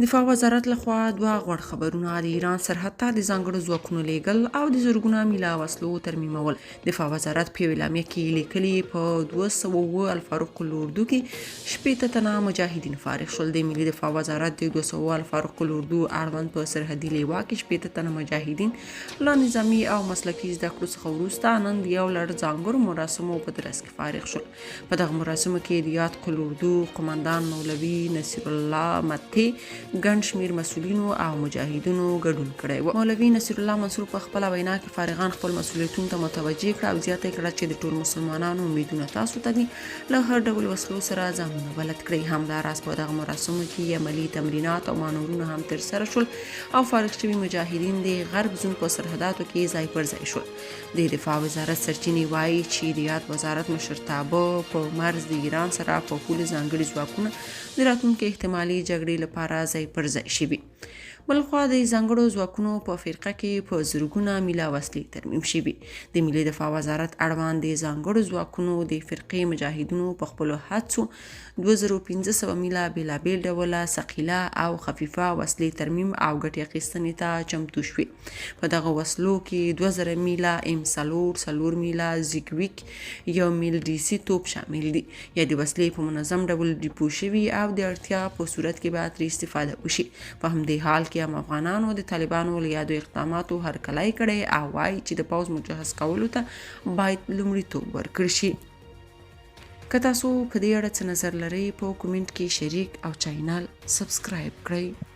دفاع وزارت لخوا دوه غوړ خبرونه، د ایران سرحد ته د ځانګړو ځواکونو لیږل او د زرګونه میله وسلو ترمیمول. دفاع وزارت په یوه اعلامیه کې لیکلي، په 207 الفاروق اردو کې 60 تنه مجاهدین فارغ شول. د ملي دفاع وزارت د 207 الفاروق اردو اړوند په سرحدي لیوا کې 60 تنه مجاهدین له نظامي او مسلکي زده کړو څخه وروسته نن د یو لړ ځانګړو مراسمو په ترڅ کې فارغ شول. په دغه مراسمو کې د یاد قول اردو قومندان مولوي نصیرالله متې، ګڼ شمېر مسؤلینو او مجاهدینو ګډون کړی و. مولوي نصیرالله منصور په خپله وینا کې فارغان خپل مسؤلیتونو ته متوجه کړه او زیاته یې کړه چې د ټولو مسلمانانو امیدونه تاسو ته دي، له هر ډول وسلو سره ځانونه بلد کړئ. همداراز په دغه مراسمو کې عملي تمرینات او مانورونه هم ترسره شول او فارغ شوي مجاهدین د غرب زون په سرحداتو کې ځای پر ځای شول. د دفاع وزارت سرچینې وايي چې د یاد وزارت مشرتابه په مرز د ایران سره په پوله ځانګړي ځواکونه د راتلونکې احتمالي جګړې لپاره ځای پر ځای شوي. بلخوا د ځانګړو ځواکونو په فرقه کې په زرګونه میله وسلې ترمیم شوي. د ملي دفاع وزارت اړوند د ځانګړو ځواکونو د فرقې مجاهدینو په خپلو هڅو 2500 میله بېلابېل ډوله ثقیله او خفیفه وسلې ترمیم او ګټې اخیستنې ته چمتو شوې. په دغه وسلو کې 2000 میله ایم 4، 4 میله زیګویک، 1 میل ډي سي توپ شامل دي. یادې وسلې په منظم ډول ډیپو شوي او د اړتیا په صورت کې به ترې استفاده وشي. په همدې حال کې هم افغانانو د طالبانو له یادو اقداماتو هرکلی کړی او وايي چې د پوځ مجهز کولو ته باید لومړیتوب ورکړ شي. که تاسو په دې اړه څه نظر لرئ، په کومنټ کې شریک او چینل سبسکرایب کړئ.